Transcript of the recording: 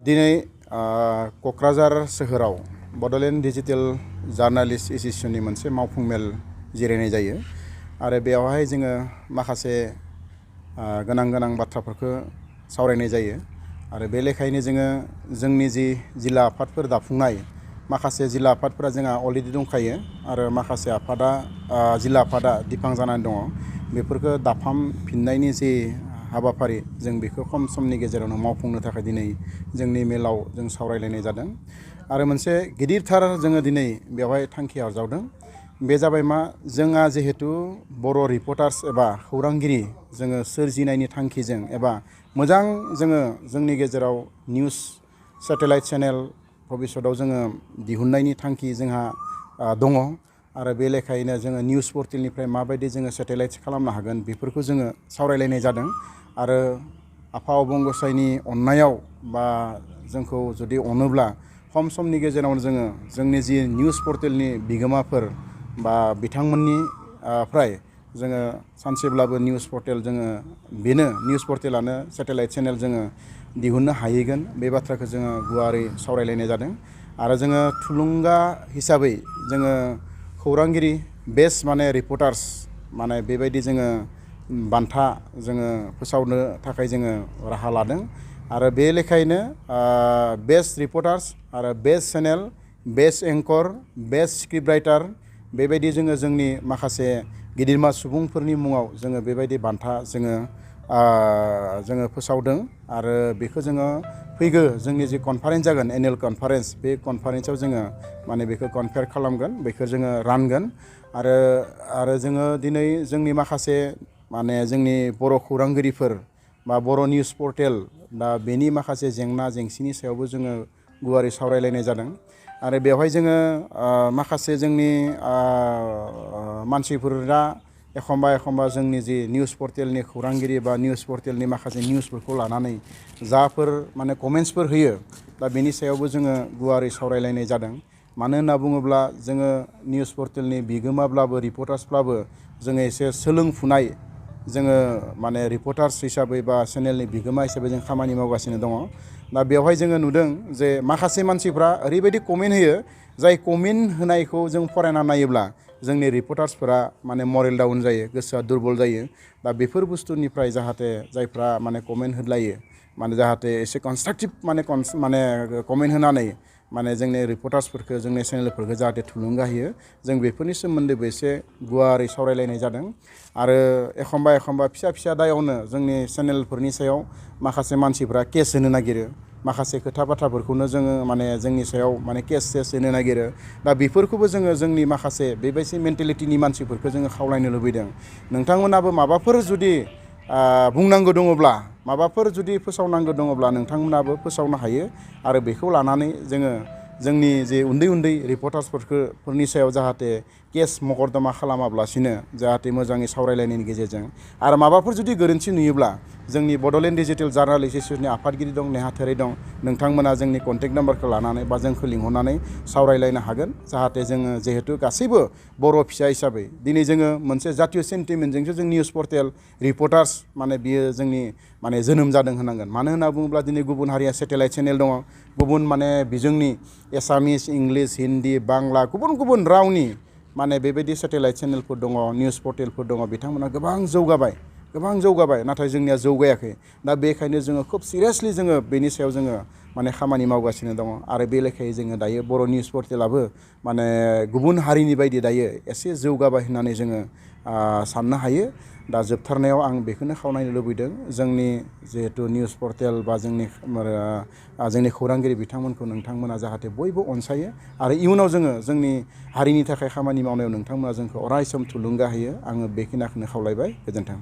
दिनै क'क्राझार सोहोराव Bodoland digital journalist एस'सिएशननि मोनसे मावफुं मेल जिरायनाय जायो आरो बेयावहाय जोङो माखासे गोनां बाथ्राफोरखौ सावरायनाय जायो आरो बे लेखायैनो जोङो जोंनि जिल्ला आफादफोर दाफुंनाय माखासे जिल्ला आफादफोरा जोंहा अलरेडि दंखायो आरो माखासे जिल्ला आफादा दिफां जानानै दङ बेफोरखौ दाफामफिननायनि जि हाबाफारि जों बेखौ खम समनि गेजेरावनो मावफुंनो थाखाय दिनै जोंनि मेलाव जों सावरायलायनाय जादों आरो मोनसे गिदिरथार जोङो दिनै बेवहाय थांखि आजावदों बे जाबाय मा जोंहा जिहेतु बर' रिपर्टार्स एबा खौरांगिरि जोङो सोरजिनायनि थांखिजों एबा मोजां जोङो जोंनि गेजेराव निउस सेटेलाइट चेनेल भबिष्यतआव जोङो दिहुननायनि थांखि जोंहा दङ आरो बे लेखायैनो जोङो निउस पर्टेलनिफ्राय माबायदि जोङो सेटेलाइट खालामनो हागोन बेफोरखौ जोङो सावरायलायनाय जादों आरो आफा अबंगसायनि अननायाव बा जोंखौ जुदि अनोब्ला खम समनि गेजेरावनो जोङो जोंनि जि निउस पर्टेलनि बिगोमाफोर बा बिथांमोननि फ्राय जोङो सानसेब्लाबो निउस पर्टेल जोङो बेनो निउस पर्टेलानो सेटेलाइट चेनेल जोङो दिहुननो हाहैगोन बे बाथ्राखौ जोङो गुवारै सावरायलायनाय जादों आरो जोङो थुलुंगा हिसाबै जोङो खौरांगिरि बेस्ट माने रिपर्टार्स माने बेबायदि जोङो बान्था जोङो फोसावनो थाखाय जोङो राहा लादों आरो बे लेखायैनो बेस्ट रिपर्टार्स आरो best channel best anchor best script writer बेबायदि जोङो जोंनि माखासे गिदिरमा सुबुंफोरनि मुङाव जोङो बेबायदि बान्था जोङो फोसावदों आरो बेखौ जोङो फैगौ जोंनि जि कनफारेन्स जागोन एनुवेल कनफारेन्स बे कनफारेन्सआव जोङो माने बेखौ कनफेयार खालामगोन बेखौ जोङो रानगोन आरो जोङो दिनै जोंनि माखासे माने जोंनि बर' खौरांगिरिफोर बा बर' निउस पर्टेल दा बेनि माखासे जेंना जेंसिनि सायावबो जोङो गुवारै सावरायलायनाय जादों आरो बेवहाय जोङो माखासे जोंनि मानसिफोरा एखमबा जोंनि जि निउस पर्टेलनि खौरांगिरि बा निउस पर्टेलनि माखासे निउसफोरखौ लानानै जाफोर माने कमेन्ट्सफोर होयो दा बेनि सायावबो जोङो गुवारै सावरायलायनाय जादों मानो होनना बुङोब्ला जोङो निउस पर्टेलनि बिगोमाब्लाबो रिपर्टार्सब्लाबो जोङो एसे सोलोंफुनाय जोङो माने रिपर्टार्स हिसाबै बा चेनेलनि बिगोमा हिसाबै जों खामानि मावगासिनो दङ दा बेवहाय जोङो नुदों जे माखासे मानसिफ्रा ओरैबायदि कमेन्ट होयो जाय कमेन्ट होनायखौ जों फरायना नायोब्ला जोंनि रिपर्टार्सफोरा माने मरेल डाउन जायो गोसोआ दुरबल जायो दा बेफोर बुस्थुनिफ्राय जाहाथे जायफ्रा माने कमेन्ट होलायो माने जाहाथे एसे कनस्ट्राक्टिभ माने कमेन्ट होनानै माने जोंनि रिपर्टार्सफोरखौ जोंनि चेनेलफोरखौ जाहाथे थुलुंगा होयो जों बेफोरनि सोमोन्दैबो एसे गुवारै सावरायलायनाय जादों आरो एखमबा फिसा दायावनो जोंनि चेनेलफोरनि सायाव माखासे मानसिफ्रा केस होनो नागिरो माखासे खोथा बाथ्राफोरखौनो जोङो माने जोंनि सायाव माने केस होनो नागिरो दा बेफोरखौबो जोङो जोंनि माखासे बेबायदि मेन्टेलिटिनि मानसिफोरखौ जोङो खावलायनो लुबैदों नोंथांमोनाबो माबाफोर जुदि बुंनांगौ दङब्ला माबाफोर जुदि फोसावनांगौ दङब्ला नोंथांमोनाबो फोसावनो हायो आरो बेखौ लानानै जोङो जोंनि जे उन्दै रिपर्टार्सफोरनि सायाव जाहाथे केस मकर्दमा खालामाब्लासिनो जाहाथे मोजाङै सावरायलायनायनि गेजेरजों आरो माबाफोर जुदि गोरोन्थि नुयोब्ला जोंनि बड'लेण्ड डिजिटेल जार्नालिस्ट एस'सिएशननि आफादगिरि दं नेहाथारि दं नोंथांमोना जोंनि कन्टेक्ट नाम्बारखौ लानानै बा जोंखौ लिंहरनानै सावरायलायनो हागोन जाहाथे जोङो जिहेतु गासैबो बर' फिसा हिसाबै दिनै जोङो मोनसे जातीय सेन्टिमेन्टजोंसो जों निउस पर्टेल रिपर्टार्स माने बियो जोंनि माने जोनोम जादों होनांगोन मानो होनना बुङोब्ला दिनै गुबुन हारिया सेटेलाइट चेनेल दङ गुबुन माने बिजोंनि एसामिस इंलिस हिन्दी बांला गुबुन रावनि माने बेबायदि सेटेलाइट चेनेलफोर दङ निउस पर्टेलफोर दङ बिथांमोना गोबां जौगाबाय नाथाय जोंनिया जौगायाखै दा बेखायनो जोङो खोब सिरियासलि जोङो बेनि सायाव जोङो माने खामानि मावगासिनो दङ आरो बे लेखायै जोङो दायो बर' निउस पर्टेलाबो माने गुबुन हारिनि बायदि दायो एसे जौगाबाय होननानै जोङो साननो हायो दा जोबथारनायाव आं बेखौनो खावलायनो लुबैदों जोंनि जिहेतु निउस पर्टेल बा जोंनि खौरांगिरि बिथांमोनखौ नोंथांमोना जाहाथे बयबो अनसायो आरो इयुनाव जोङो जोंनि हारिनि थाखाय खामानि मावनायाव नोंथांमोना जोंखौ अराय सम थुलुंगा होयो आङो बेखिनिखौनो खावलायबाय गोजोन्थों।